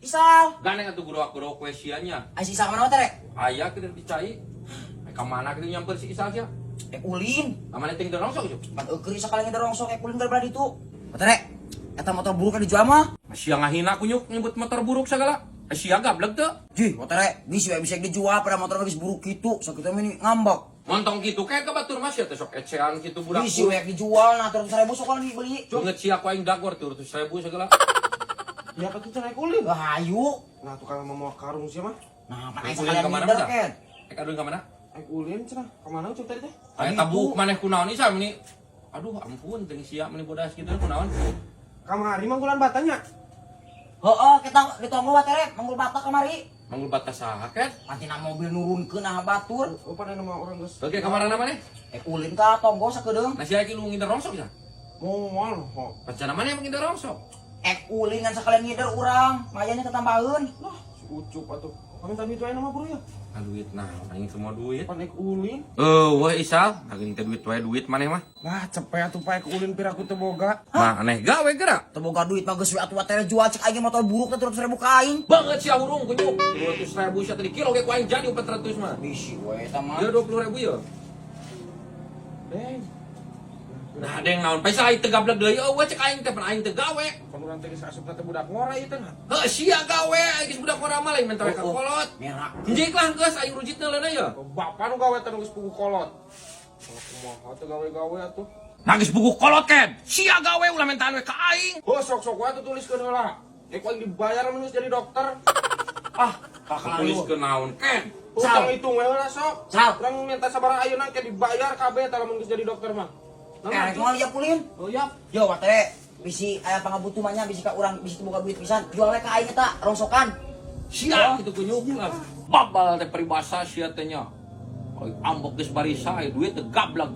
Isal. Gandeng atuh gerowak-gerowak we sia nya. Ai si Isal mana teh rek? Aya kitu dicai. Ai ka mana kitu nyamper si Isal sia? Ek ulin. Ka mana ting rongsok itu? Pan eueur Isal kali rongsok ek ulin gara ditu. Watere, eta motor buruk kan dijual mah. Sia ngahina kunyuk nyebut motor buruk segala. Sia gablek teu. Jih, watere, bisa bisa dijual pada motor geus buruk kitu, sakitu mah ini ngambek. Montong kitu kayak ke batur mah sia teh sok ecean kitu budak. Bisi we dijual nah 300.000 sok kalau dibeli. Banget sia ku aing dagor 300.000 segala. Ya apa tuh cenah ulin? Wah, hayu. Nah, tukang mau karung sih mah. Nah, pan aing Ulin sekalian ka mana ngider mah? ken. Ek aduh ka mana? Aing ulin cenah. Ka mana ucup tadi teh? Aya tabuk maneh kunaon Isa meni. Aduh ampun teuing sia meni bodas kitu kunaon. Kamari manggulan batanya. Heeh, kita di tonggo watere manggul bata kamari. Manggul batas saha ket? Pantina mobil nurunkeun nah batur. Oh, pada nama orang geus. Oke kamana maneh? Ek ulin ka tonggo sakedeung. Nah sia iki lu ngider rongsok ya? Moal ho. Rencana maneh emang ngider rongsok? Ek ulin ngan sekalian ngider urang, mayanya ketambaheun. Lah, si ucup atuh. Kami tadi itu aya nama bro ya. Ah duit nah, aing semua duit. Pan ek ulin. Eh, wah Isal, lagi teh duit wae duit maneh mah. Lah, cepet atuh pak ek ulin piraku teu boga. Mah aneh gawe geura. Teu boga duit mah geus we atuh watere jual cek aing motor buruk teh 300.000 ka aing. Banget sia hurung kunyuk. 200.000 sia tadi kilo ge ku aing jadi 400 mah. Bisi we eta mah. Ya 20.000 ya. Deng. Nah, ada yang naon paisa aing teu gablek deui eueuh cek aing teh pan aing teu gawe. Pan urang teh geus asupna teh budak ngora ieu teh nah. Heuh sia gawe aing geus budak ngora mah lain menta we ka kolot. Merah. Njik lah geus aing rujitna leuna ya. Bapak nu gawe teh nu geus puguh kolot. Kalau kumaha teh gawe-gawe atuh. Nah geus puguh kolot ken. Sia gawe ulah mentaan we ka aing. Oh, sok-sok wae atuh tuliskeun heula. Ek aing dibayar mun geus jadi dokter. Ah, kakak Tulis ke naon ken. Utang hitung we heula sok. Sal. Urang minta sabaraha ayeuna ke dibayar kabeh tah lamun geus jadi dokter mah. Eh, rek moal ya pulin. Oh, yap. Yo watere, bisi aya pangabutuh mah nya bisi ka urang bisi teu boga duit pisan. Jual we ka aing eta rongsokan. Sia kitu kunyuk lah. Babal teh peribahasa sia teh nya. Ambek geus barisa duit teh gablek.